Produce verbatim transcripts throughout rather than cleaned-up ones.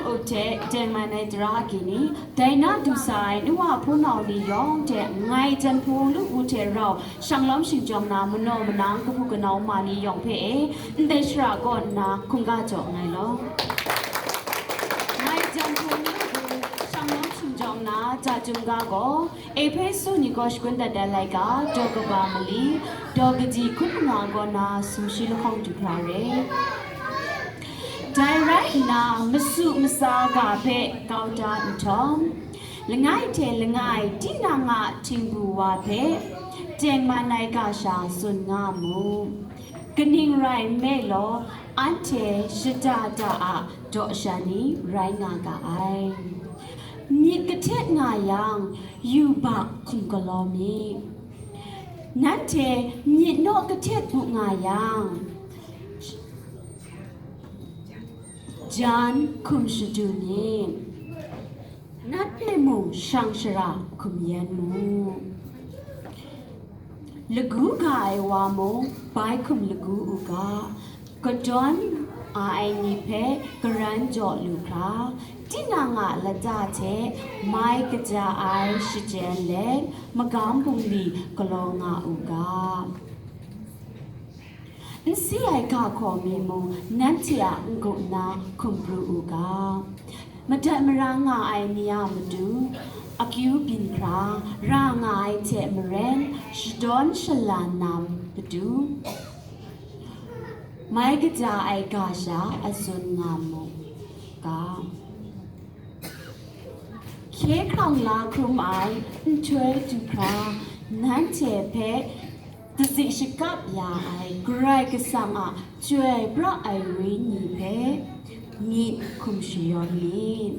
Hte tengman ai tara agyi ni, dai na du sa ai nu wa hpunau ni yawng hte ngai jan hpung lu hte rau shanglawm shingjawng na manaw manang kahpu kanau ma ni yawng hpe e, ndai shara kaw nna hkungga jaw nngai law. Ngai jan hpung lu shanglawm shingjawng na ja chyum ga gaw, Ehpesu ni gaw shakun dat dat laika, daw kaba mali, daw kaji hkun nga gaw na sumshi lahkawng du hkra re. Dai rai nna, masu masa ga hpe kau da nhtawm, langai hte langai tinang a htingbu wa hpe tengman ai ga sha tsun nga mu. Kaning rai nme law, anhte shada da a daw sha ni rai nga ga ai. Myit kahtet nga yang, yubak hkum galaw mi. Nanhte myit naw kahtet bu nga yang, jan hkum shadu mi. Nat hpe mung shang shara hkum yen mu. Lagu ga ai wa mung bai hkum lagu u ga, kadawn a ai ni hpe karan jaw lu hkra, tinang a lata hte mai kaja ai shachyen let, magam bungli galaw nga u ga. N si ai ga hkaw mi mung nanhte a n-gup na hkum pru u ga. Madat mara nga ai ni a matu, akyu byin hkra ra nga ai hte maren, shadawn shalan na matu, mai kaja ai ga sha a tsun nga mu ga. Hkye hkrang la hkrum ai nhtoi du hkra, nanhte hpe dazik shakap ya ai Karai Kasang a Chyoi pra ai Wenyi hpe myit hkum shayawn myit.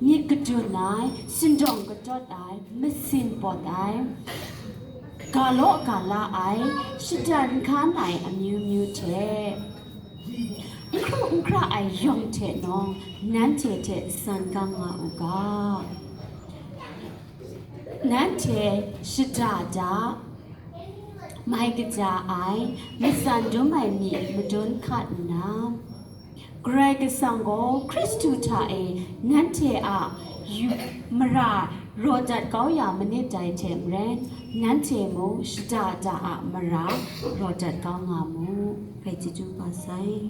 Myit kadun ai, sindawng katawt ai, masin pawt ai, ga law ga la ai, shatan hkan ai amyu myu hte, n hkru n hkra ai yawng hte nawng nanhte hte san gang nga u ga. Nanhte shada da, mai kaja ai, matsan dum ai myit madun hkat nna, Karai Kasang gaw Hkristu hta e nanhte a yu-, mara raw dat kau ya manit dai hte maren, nanhte mung shada da a mara raw dat kau nga mu. Hpe chyeju kaba sai.